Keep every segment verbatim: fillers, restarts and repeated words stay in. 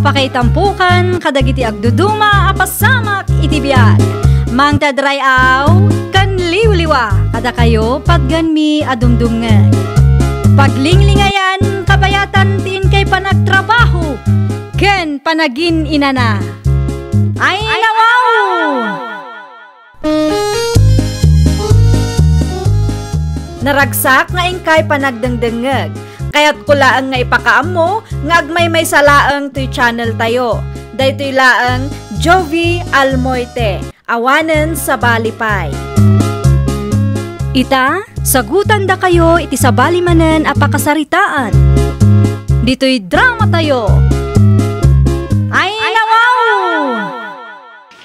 Pakaitampokan kadagiti agduduma a pasamak iti biag. Mangted ray-aw ken liwliwa kadakayo patgenmi a dumdumngeg. Paglinglingayan kabayatan ti inkay panagtrabaho ken panagin-inana. Ay, nawaw! Naragsak nga inkay panagdengdengngeg. Kayatko laeng nga ipakaammo nga agmaymaysa laeng toy channel tayo. Daytoy laeng Jovie Almoite, awanen sabali pay. Ita, sagutandakayo iti sabali manen a pakasaritaan. Ditoy drama tayo. Ay, nawaw!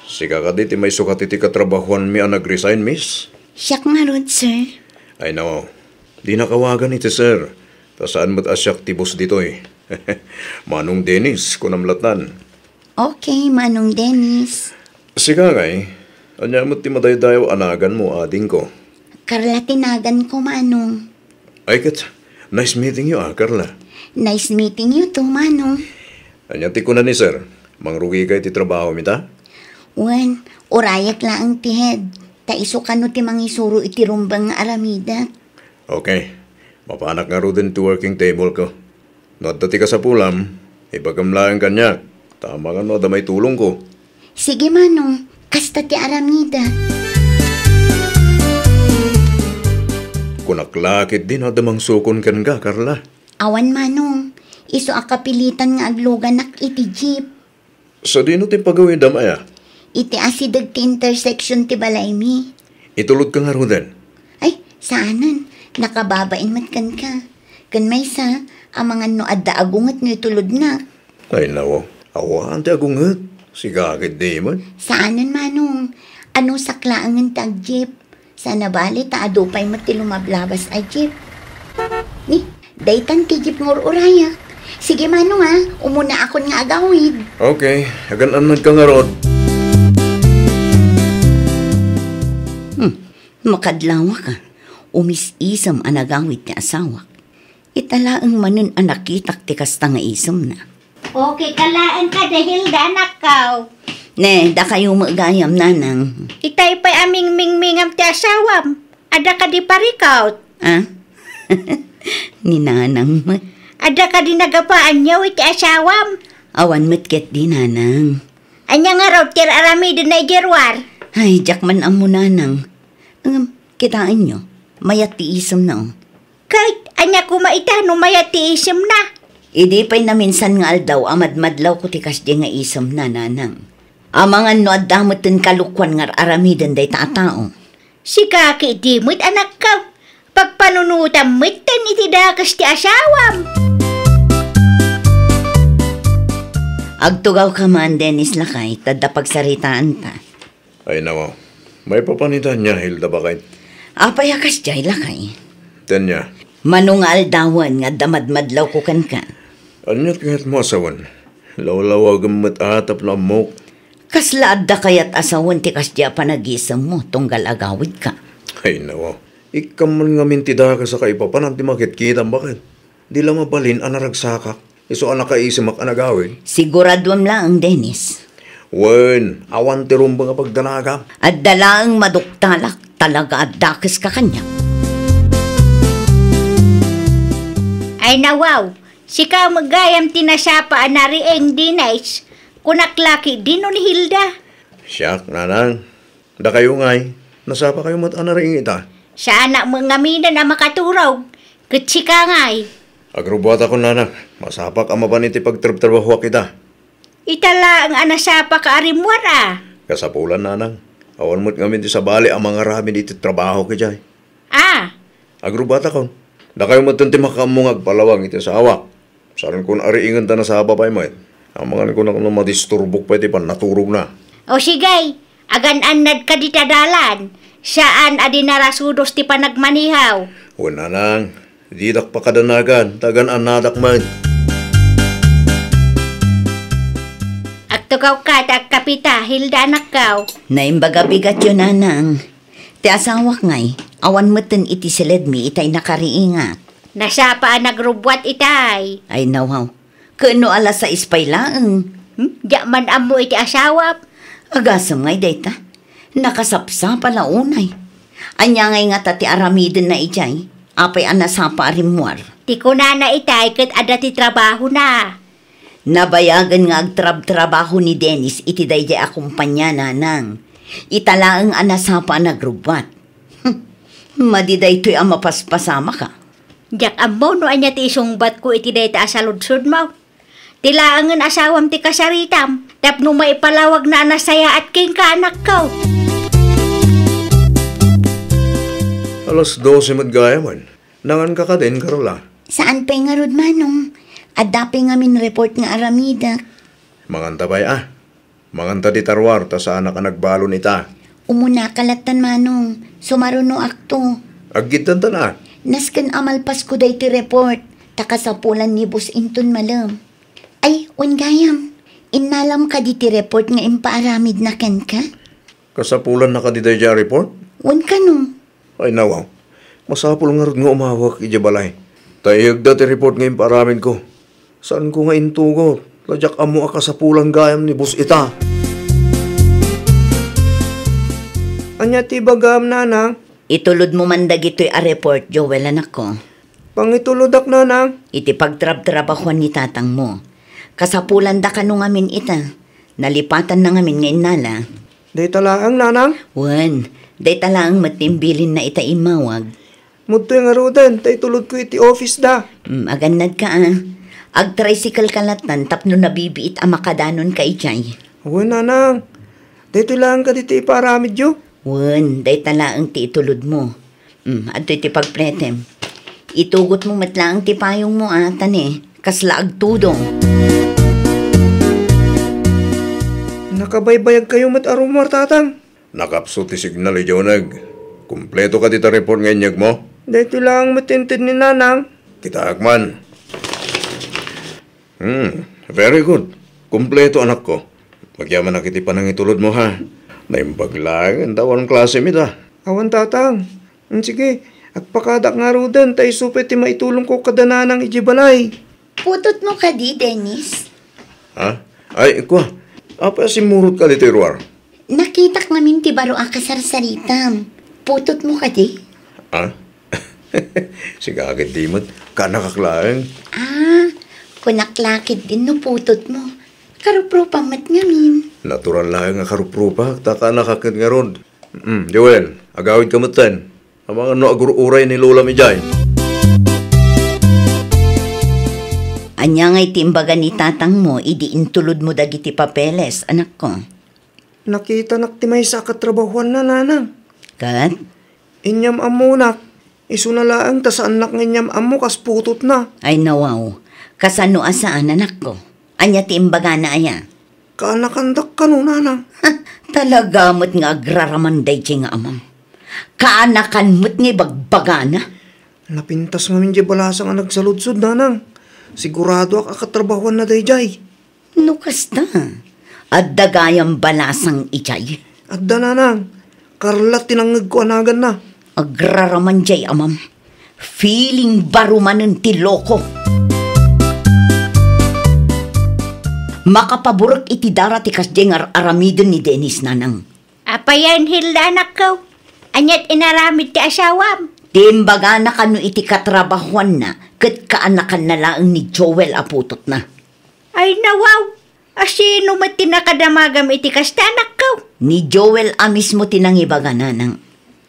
Sika kadi ti maisukat iti katrabahoanmi a nag-resign, miss? Siak ngarud, sir. Ay, no. Dinak awagan iti sir. Ta saan met a siak ti boss ditoy. Manong Dennis, kunam lattan. Okay, Manong Dennis. Sika ngay, ania met ti madaydayaw a naganmo, adingko? Carla ti naganko, Manong. Ay ket, nice meeting you, ah, Carla. Nice meeting you too, Manong. Ania ti kuna ni sir? Mangrugika iti trabaho mi ta? Wen, urayak laeng ti head, ta isu kano ti mangisuro iti rumbeng nga aramidek. Okay. Mapanak ngaruden ti working table ko. No adda ti kasapulam, ibagam laeng kaniak, ta amangan no adda maitulongko. Sige, Manong, kasta ti aramidek. Kunak la ketdi no adda mangsukon kenka, Carla. Awan, Manong. Isu a kapilitan nga agluganak iti jeep. Sadino ti pagawidam aya? Iti asideg ti intersection ti balaymi. Itulodka ngaruden? Ay, saanen. Nakababain met kenka. Ken maysa, amangan no adda agunget no itulodnak. Ay, nawa. Awan ti agunget. Sika ketdi met. Saanen, Manong. Anusak laengen ti agjeep. Saan a bale ta adu pay met ti lumablabas a jeep. Ni, daytan ti jeep nga ur-urayak. Sige, Manong, a, umunaakon nga agawid. Okay, agan-annadka ngarud. Hmm, makadlawak a. Umis-isem a nagawid ti asawak. Ita laeng manen a nakitak ti kasta nga isemna. Okay ka laeng kadi, Hilda, anakko. Ne, dakayo met gayam, nanang. Itay pay a mingmingmingam ti asawam. Adda kadi parikut? Ah? Ni nanang met. Adda kadi nagapaanyo iti asawam? Awan met ketdi, nanang. Ania ngarud ti ar-aramidenna idiay ruar? Ay, diak man ammo, nanang. Ngem, kitaenyo, mayat ti isemna, o. Ket ania koma ita no mayat ti isemna? Idi pay naminsan nga aldaw a madmadlawko ti kasdiay nga isemna, nanang. Amangan no adda metten kalukoan nga ar-aramiden dayta a tao. Sika ketdi met, anakko. Pagpanunotam metten iti dakes ti asawam. Agtugawka man, Dennis, lakay, ta adda pagsaritaanta. Ay, nawa. Maipapan ita ania, Hilda, baket? Apay a kasdiay, lakay? Ania? Mano nga aldawen nga adda madmadlawko kenka? Ania ti kayatmo a sawen? Lawlawagem met a tapno ammok. Kasla adda kayat a sawen ti kasdiay a panagisemmo tunggal agawidka? Ay, nawa. Ikkam man ngamin ti dakes a kaipapanan ti makitkitam, baket? Di la mabalin a naragsakak, isu a nakaisemak a nagawid. Siguraduem laeng, Dennis. Wen, awan ti rumbeng a pagdanagam. Adda laeng maduktalak, talaga a dakeska kaniak. Ay, nawaw, sika met gayam ti nasapa a nariing, Dennis. Kunak la ketdi no ni Hilda. Siak, nanang. Dakayo ngay, nasapakayo met a nariing ita? Saanak met ngaminen a makaturog, ket sika ngay. Agrubbuatakon, nanang, masapak a mapan iti pagtrabtrabahoak ita. Ita laeng a nasapak a rimmuar a. Kasapulan, nanang. Awan met ngamin ti sabali a mangaramid iti trabahok idiay. Ah. Agrubbuatakon. Dakayo metten ti makaammo nga agpalawang iti asawak. Saanko a riingen ta nasapa pay met. Amangan kunak no madisturbok pay ti pannaturogna. O sige, agan-annadka dita dalan. Saan a di narasudos ti panagmanihaw. Wen, nanang, didak pakadanagan, ta agan-annadak met. Agtugawka ta agkapita, Hilda, anakko. Naimbag a bigatyo, nanang. Ti asawak ngay, awan metten iti siledmi itay nakariingak. Nasapa a nagrubbuat itay. Ay, nawaw. Ken no alas sais pay laeng? Hmm? Diak man ammo iti asawam. Agasem ngay dayta. Nakasapsapa la unay. Ania ngay ngata ti aramidenna idiay? Apay a nasapa a rimmuar? Ti kunana itay ket adda ti trabahona. Nabayagen nga agtrabtrabaho ni Dennis iti daydiay a kumpania, nanang. Ita laeng a nasapa a nagrubbuat. Madi daytoy a mapaspasama ka. Diak ammo no ania ti isungbatko iti dayta a saludsodmo. Ti laengen asawam ti kasaritam, tapno maipalawagna a nasayaat kenka, anakko. Alas dose met gayamen. Nanganka kadin, Carla? Saan pay ngarud, Manong. Adda pay ngamin report nga aramidek. Manganta pay, a. Manganta dita ruar ta saanak a nagbalon ita. Umunaka lattan, Manong. Sumarunoakto. Aggiddantan, a. Nasken a malpasko daytoy report, ta kasapulan ni Boss inton malem. Ay, wen gayam. Innalam kadi ti report nga impaaramidna kenka? Kasapulanna kadi daydiay a report? Wen kano. Ay, nawaw. Masapul ngarud nga umawak idiay balay. Ta iyegda ti report nga impaaramidko. Saanko nga intugot. Ta diak ammo a kasapulan gayam ni Boss ita. Ania ti ibagam, nanang? Itulodmo man dagitoy a report, Joel, anakko. Pangitulodak, nanang. Iti pagtrabtrabahuan ni tatangmo. Kasapulanda kano ngamin ita. Nalipatanna ngamin nga innala. Dayta laeng, nanang? Wen, dayta laeng met ti imbilinna ita immawag. Mudtoy ngaruden, ta itulodko iti office da. Mm, agannadka, a. Agtricycle ka lattan tapno nabibiit a makadanonka idiay. Wen, nanang. Daytoy laeng kadi ti ipaaramidyo? Wen, dayta laeng ti itulodmo. Mm, adtoy ti pagpretem. Itugotmo met laeng ti payongmo, a, ta ne, kasla agtudong. Nakabaybayagkayo met a rummuar, tatang. Nakapsut ti signal idiay uneg. Kumpleto kadi ta report nga inyegmo? Daytoy laeng met inted ni nanang. Kitaek man. Hmm, very good. Kumpleto, anakko. Agyamanak iti panangitulodmo, ha. Naimbag laeng ta awan klasem ita. Awan, tatang. Hmm, sige, agpakadak ngaruden ta isu pay ti maitulongko kada nanang idiay balay. Putotmo kadi, Dennis? Ha? Ay, kua, apay a simmurot ka ditoy ruar? Nakitak ngamin ti baro a kasarsaritam. Putotmo kadi? Ha? Sika ketdi met, kaanakak laeng. Ah, kunak la ketdin no putotmo. Karuprupam met ngamin. Natural laeng a karuprupak, ta kaanakak ket ngarud. Mm, Joel, agawidka metten. Amangan no agur-uray ni Lolam idiay. Ania ngay ti imbaga ni tatangmo idi intulodmo dagiti papeles, anakko? Nakitanak ti maysa a katrabahuanna, nanang. Ket? Inyam-ammonak. Isuna laeng ta saannak nga inyam-ammo kas putotna. Ay, nawaw. Kasano a saan, anakko? Ania ti imbagana aya? Kaanakandak kano, nanang. Talaga met nga agraraman daydiay nga amam. Kaanakan met nga ibagbagana. Napintas ngamin diay balasang a nagsaludsod, nanang. Siguradoak a katrabahuanna daydiay. No kasta, adda gayam balasang idiay? Adda, nanang. Carla ti nangngegko a naganna. Agraraman diay amam. Feeling baro manen ti loko. Makapaburek iti dara ti kasdiay nga ar-aramiden ni Dennis, nanang. Apayen, Hilda, anakko? Aniat inaramid ti asawam? Ti imbagana kano iti katrabahuanna ket kaanakanna laeng ni Joel a putotna. Ay, nawaw! Asino met ti nakadamagam iti kasta, anakko? Ni Joel a mismo ti nangibaga, nanang.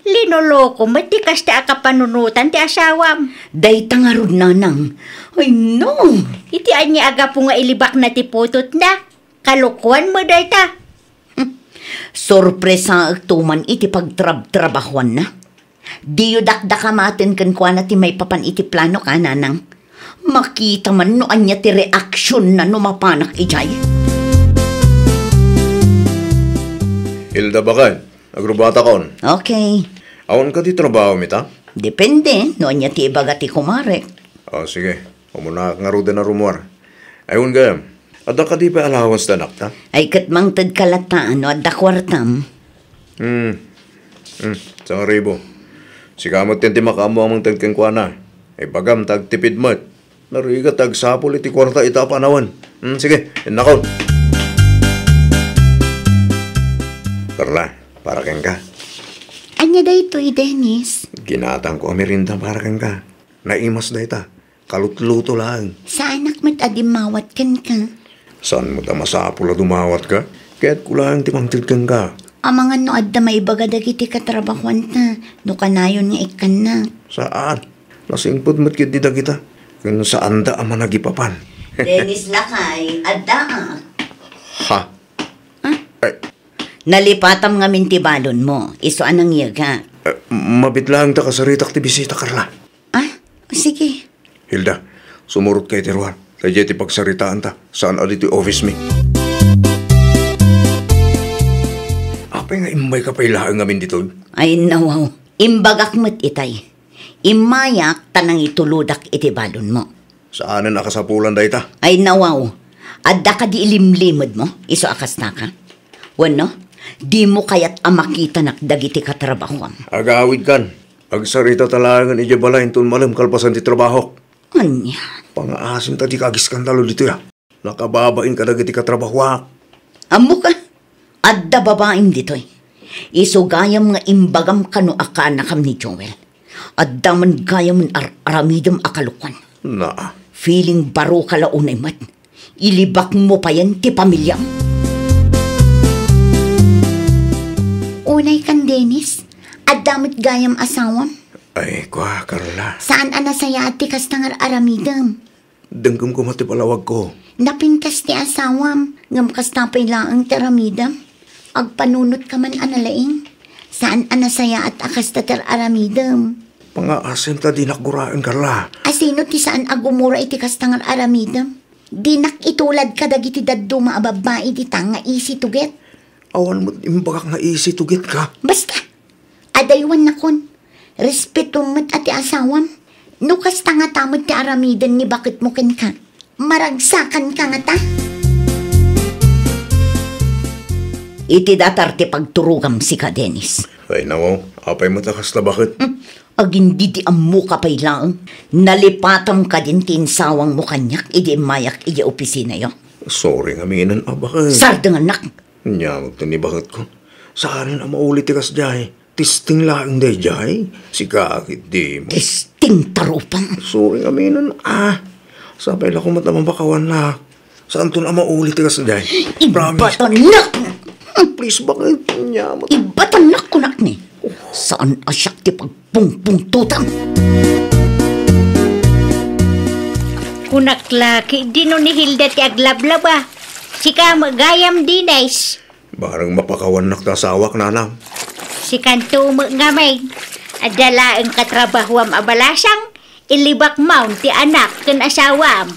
Linoloko met ti kasta a kapanunotan ti asawam. Dayta ngarud, nanang. Ay, no! Iti ania a gapu nga ilibakna ti putotna? Kalokoan met dayta. Sorpresaek to man iti pagtrabtrabahuanna. Diyo dakdakamaten kenkuana ti maipapan iti plano, a, nanang. Makita man no ania ti reaksionna no mapanak idiay. Hilda, baket, agrubbuatakon. Okay. Awan kadi trabahom ita? Depende no ania ti ibaga ti kumarek. O, sige. Umunaak ngaruden a rummuar. Ay, wen gayam, adda kadi pay allowance ti anakta? Ay, ket mangtedka latta no adda kuartam. Hmm. Hmm, sangribu. Sika met ti makaammo a mangted kenkuana. Ibagam ta agtipid met. Narigat ti agsapul iti kuarta ita a panawen. Hmm, sige, innakon. Carla, para kenka. Ania daytoy, Dennis? Ginatangko a merienda para kenka. Naimas dayta. Kalutluto laeng. Saanak met a dimmawat kenka. Saan met a masapul a dumawatka? Kayatko laeng ti mangted kenka. Amangan no adda maibaga dagiti katrabahuanta, no kanayon nga ikkannak. Saan. Nasingpet met ketdi dagita. Ken saanda a managipapan. Dennis lakay, addaak. Ha? Ah? Ay. Nalipatam ngamin ti balonmo, isu a nangyegak. Eh, mabiit laeng ta kasaritak ti bisita, Carla. Ah? Sige. Hilda, sumurot ka iti ruar. Daydiay ti pagsaritaanta. Saan a ditoy office mi. Apay nga immayka pay laeng ngamin ditoy? Ay, nawaw. Imbagak met itay. Immayak ta nangitulodak iti balonmo. Saanen a kasapulan dayta? Ay, nawaw. Adda kadi ilimlimedmo, isu a kastaka? Wenno, dimo kayat a makitanak dagiti katrabahuam? Agawidkan. Agsaritata laengen idiay balay inton malem kalpasan ti trabahok. Ania? Pangaasim ta dika agiskandalo ditoy, a. Nakababain kadagiti katrabahuak. Ammoka, adda babaim ditoy. Isu gayam nga imbagam kano a kaanakam ni Joel. Adda man gayam nga ar-aramidem a kalokuan. Na. Feeling baroka la unay met. Ilibakmo payen ti pamiliam. Unay kan Dennis, adda met gayam asawam. Ay, kua, Carla. Saan a nasayaat ti kasta nga ar-aramidem? Denggem koma ti palawagko. Napintas ti asawam, ngem kasta pay laeng ti aramidem. Agpanunotka man a nalaing. Saan a nasayaat a kasta ti ar-aramidem. Pangaasim ta dinak guraen, Carla. A sino ti saan a gumura iti kasta nga ar-aramidem? Dinak itulad kadagiti dadduma a babbai dita nga easy to get. Awan met imbagak nga easy to get ka. Basta! Adaywannakon, respetom met a ti asawam. No kasta ngata met ti aramiden ni baketmo kenka, maragsakanka ngata? Iti datar ti pagturogam sika, Dennis. Ay, nako, apay met a kasta baket? Hmm, agingga ti ammoka pay laeng. Nalipatam kadin ti insawangmo kaniak idi immayak idiay opisinayo. Sorry ngaminen a baket. Sardengannak! Ania met ti ni baketko? Saanen a mauli ti kasdiay. Testing laeng daydiay. Sika, ketdin. Testing ta rupam. Sorry ngaminen, ah. Sapay la koma ta mapakawannak. Saanton a mauli ti kasdiay. Promise. Ibatannak! Please, baket? Ania met? Ibatannak, kunak ni. Saan a siak ti pagpungpungtotam? Kunak la, ketdin no ni Hilda ti aglablaba. Sika met gayam, Dennis. Bareng mapakawannak ti asawak, nanang. Sikanto met ngamin. Adda laeng katrabahuam a balasang, ilibak mawn ti anak ken asawam.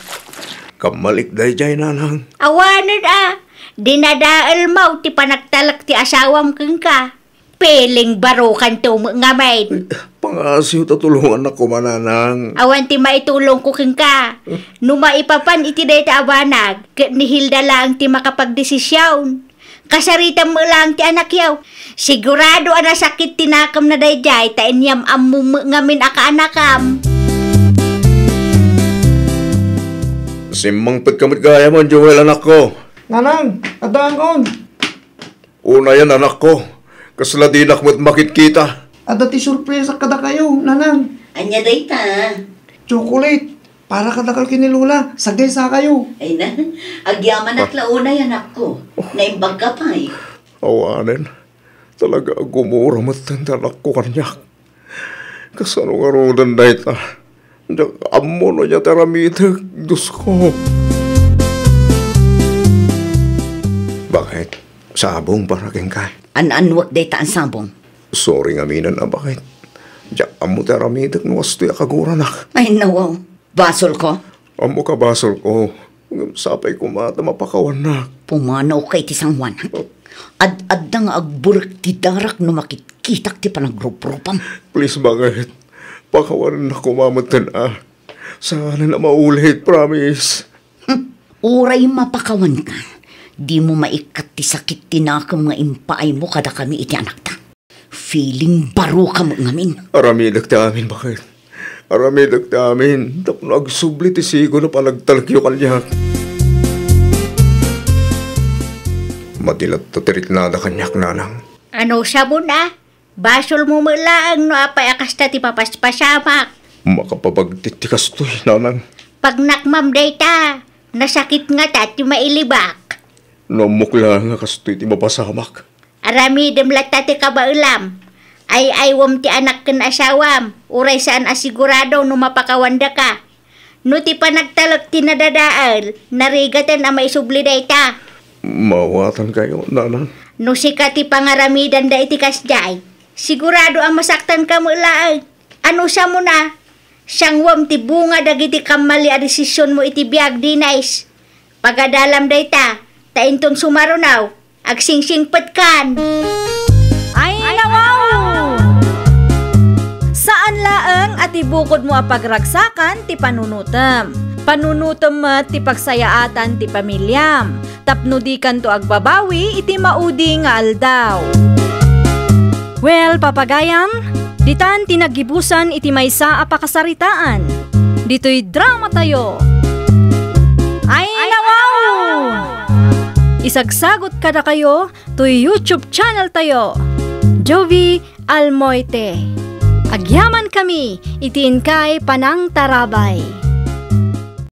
Kammalik daydiay, nanang. Awanen a, dinadael maw ti panagtalek ti asawam kenka. Feeling barokanto met ngamin. Pangaasim ta tulongannak koma, nanang. Awan ti maitulongko kenka. No maipapan iti dayta a banag, ket ni Hilda laeng ti makapagdesision. Kasaritam met laeng ti anakyo. Sigurado a nasakit ti nakemna daydiay ta inyam-ammom met ngamin a kaanakam. Simmangpetka met gayam, Joel, anakko. Nanang, addaakon. Unayen, anakko. Kasla dinak met makitkita. Adda ti surpresa kadakayo, nanang. Ania dayta? Chocolate. Para kadakal ken ni Lola, saggaysakayo. Ay na, agyamanak la unay, anakko. Naimbagka pay. Awanen, talaga a gumura metten ti anakko kaniak. Kasano ngaruden dayta? Diak ammo no ania ti aramidek, Diosko. Baket, sabong para kenka. An-annuek dayta a sabong. Sorry ngaminen a baket. Diak ammo ti aramidek no kastoy a kaguranak. Ay, nawaw. Basolko? Ammoka basolko. Ngem sapay koma ta mapakawannak. Pumanawka iti sangoanak. Ad-adda nga agburek ti darak no makitkitak ti panagruprupam. Please, baket. Pakawanennak koma metten a. Saanen a maulit, promise. Hmm. Uray mapakawanka, dimo maikkat ti sakit ti nakem nga impaaymo kadakami iti anakta. Feeling baroka met ngamin. Aramidek ti amin, baket. Aramidek ti amin tapno agsubli ti sigud a panagtalekyo kaniak. Madi latta ti riknada kaniak, nanang. Ano sabon a? Basolmo met laeng no apay a kasta ti papaspasamak. Makapabagtit ti kastoy, nanang. Pagnakmam dayta, nasakit ngata ti mailibak. No ammok laeng a kastoy ti mapasamak. Aramidem latta ti kabaelam. Ay-aywem ti anak ken asawam, uray saan a sigurado no mapakawandaka. No ti panagtalek ti nadadael, narigaten a maisubli dayta. Maawatankayo, nanang. No sika ti pangaramidanda iti kasdiay, sigurado a masaktanka met laeng. Ano samon a? Sanguem ti bunga dagiti kammali a desisionmo iti biag, Denise. Pagadalam dayta, ta inton sumaruno, agsingsingpetkan. Ay, nawaw! Saan laeng a ti bukodmo a pagragsakan ti panunotem. Panunotem met ti pagsayaatan ti pamiliam, tapno dikanto agbabawi iti maudi nga aldaw. Well, papagayam, ditan ti naggibusan iti maysa a pakasaritaan. Ditoy dramatayo. Ay, nawaw! Isagsagot kadakayo toy YouTube channel tayo, Jovie Almoite. Agyamankami iti inkay panangtarabay.